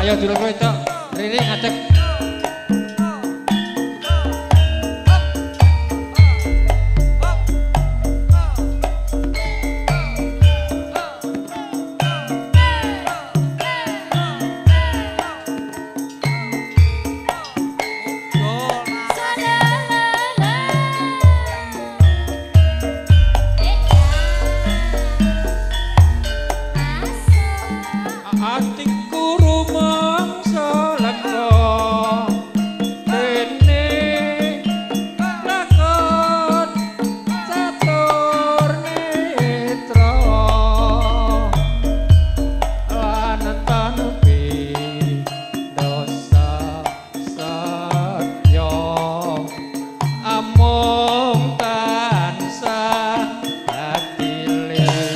Ayo dulur wedok, Riri ngadeg. Atiku rumangsa lega dene lakon catur netra lan tanpi dosa satya amung tansah dadi linduran.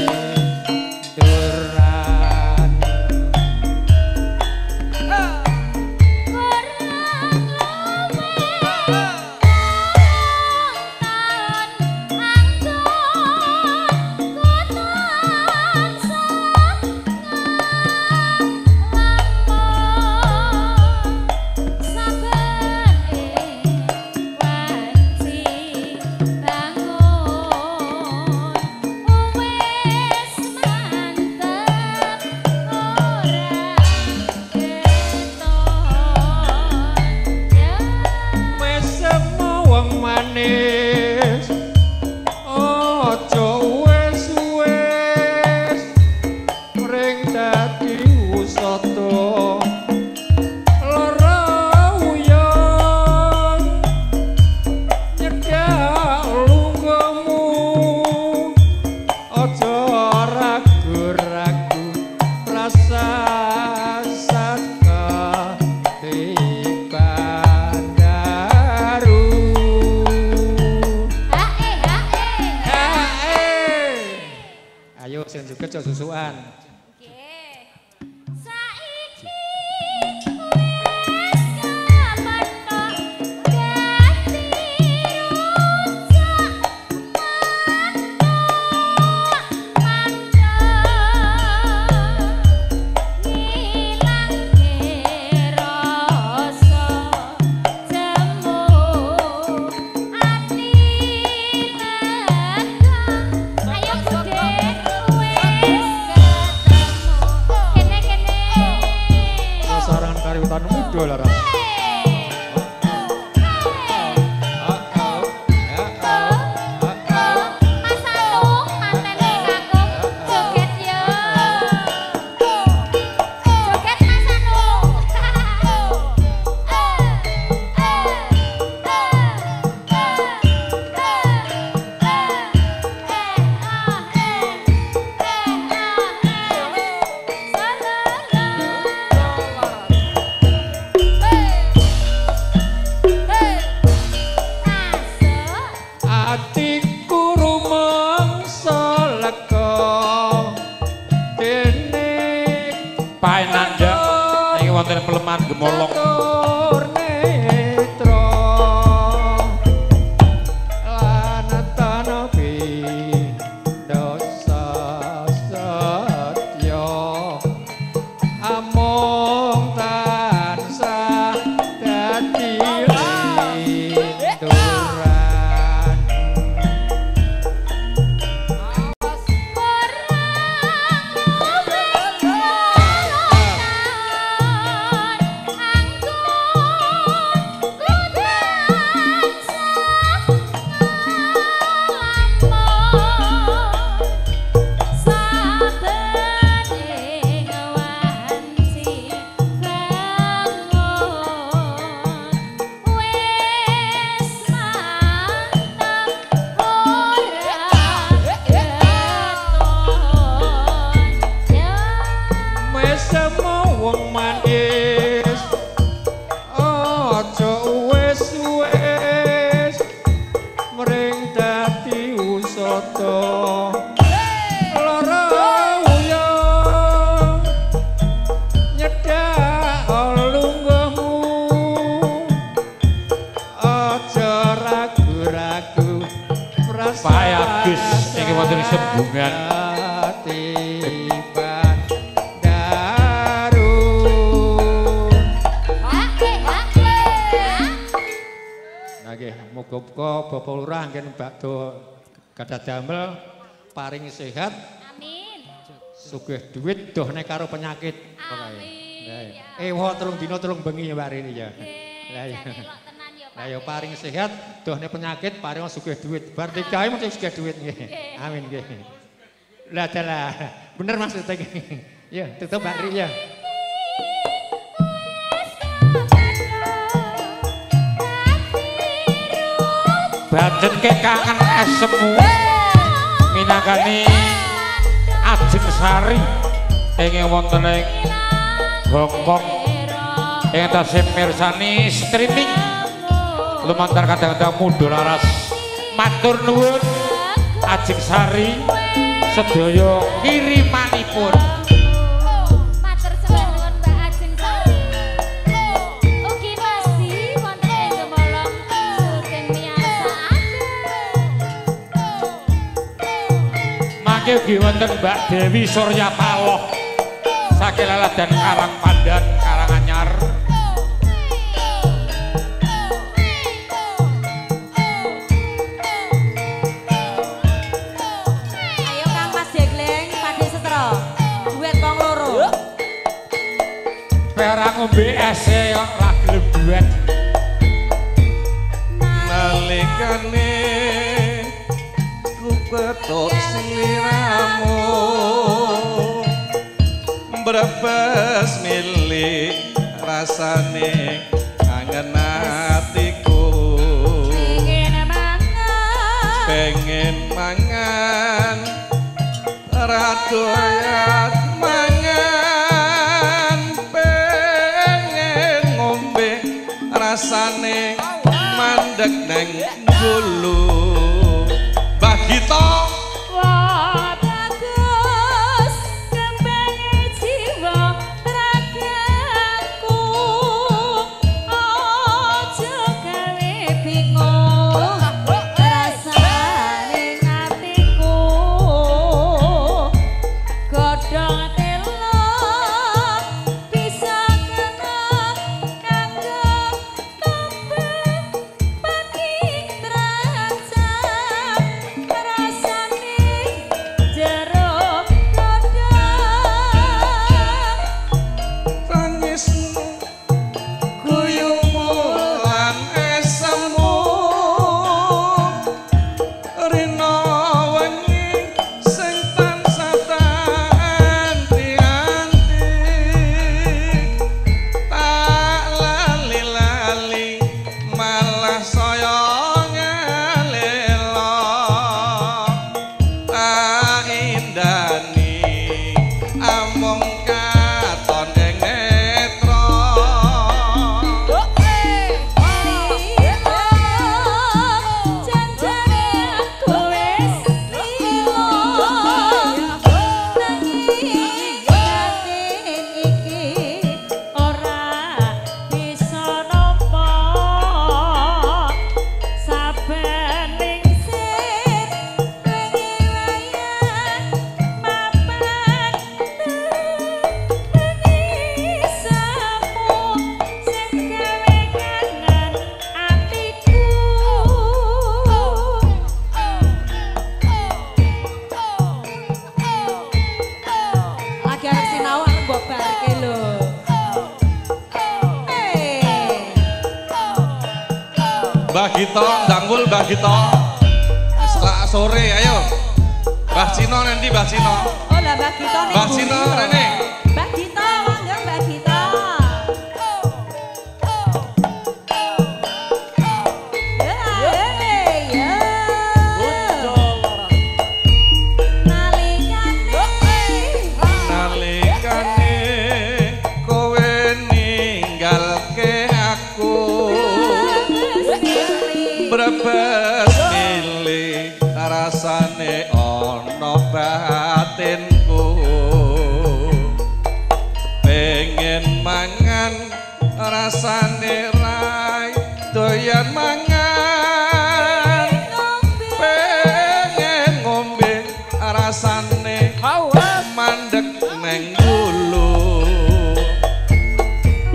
Ayo sing joget aja susukan. Nggih. Saiki wis kapethok dadi rujak mantuk mantuk ngilangke rasa jemu ati lega. Ayo Bude wis ketemu kene-kene. Sarangan kariwutan muda larang. Mas Anung, mantene kakung, joget yo. Joget Mas Anung. Atiku rumangsa lega dene Paenanda iki wonten pelemahan gemolong. catur netra lan tanpi dosa satya amung tansah dadi linduran. Mesemo wong manis aja wis-wis mring dadi usada lara uyah nyedak lungguhmu aja ragu-ragu Pak Agus iki wonten sembungan. Daru. Muga-muga Bapak Lurah anggen bakdo gadah damel paring sehat. Amin. Sugih duit dohne karo penyakit. Amin. Ewa 3 dina 3 bengi ya Mbak Rini ya. Lah iya. Lah ya paring sehat dohne penyakit paring sugih duit. Bar digawe mesti sugih duit nggih. Amin nggih. Lah dalah. Bener maksudnya iki. Ya, tutup Mbak Rini ya. Bajenke kangen esemu minangkani Ajeng Sari ingkang wonten ing Hongkong ing tasih mirsani streaming lumantar kadang-kadang mudha laras. Matur nuwun Ajeng Sari sedaya kirimanipun. Matur nuwun Mbak Ajeng Sari. Ugi mesti wonten ing Gemolong sugeng miyarsa. Mangke ugi wonten Mbak Dewi Surya Paloh saking Laladan Karangpandan Karanganyar. Ayo Kang Mas Jegleng Padi Setro duet wong loro. Ora ngombe es e kok ora gelem duet. Nalikane ku petuk sliramu brebes milik rasane kangen atiku. Pengen mangan ra doyan mangan, pengen ngombe rasane mandek neng gulu. Mbah Gito Wah bagus kembange jiwa ragaku aja gawe bingung rasane atiku godhong telo bisa kena kanggo kembang pati terancam rasane jero godhong tangismu guyumu lan esemu rina wengi sing tansah tak anti-anti tak lali-lali malah saya ngalelo tak indani amung katon ing netra. Janjane aku wis lilo nanging batin iki ora bisa nampa saben lingsir wengi wayah mapan tangisamu sing gawe kangen atiku. Lagi arep sinau arep mbok barke lho. Mbah Gito, danggul Mbah Gito. Setelah sore, ayo. Mbah Cino nanti Mbah Cino. Oh lah Mbah Gito ning Mbah Cino buri lho. rene. Mbah Gito, monggo Mbah Gito. Ya, ya. Nalikane Nalikane kowe ninggalke aku brebes milih rasane ana batinku pengen mangan rasane rai doyan mangan pengen ngombe rasane mandek neng gulu.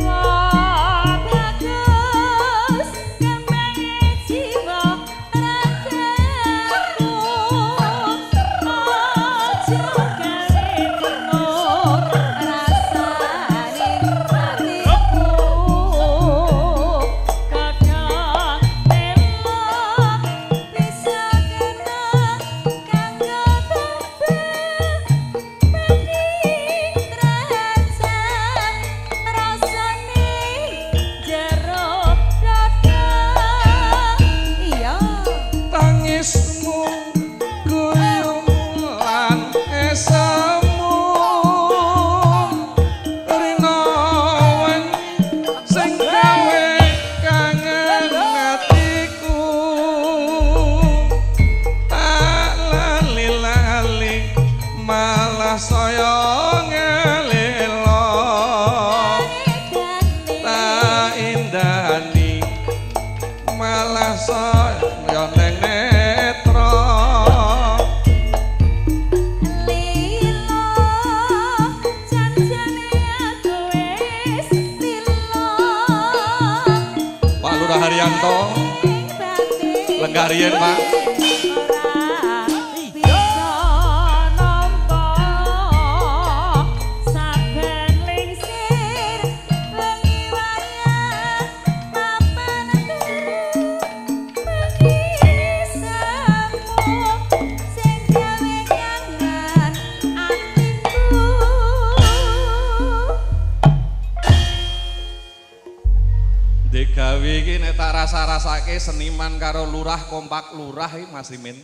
Wah bagus kembange jiwa Haryanto. Lenggah riyen, Pak. Degawe iki nek tak rasa-rasake seniman karo lurah kompak lurah iki Mas Imin.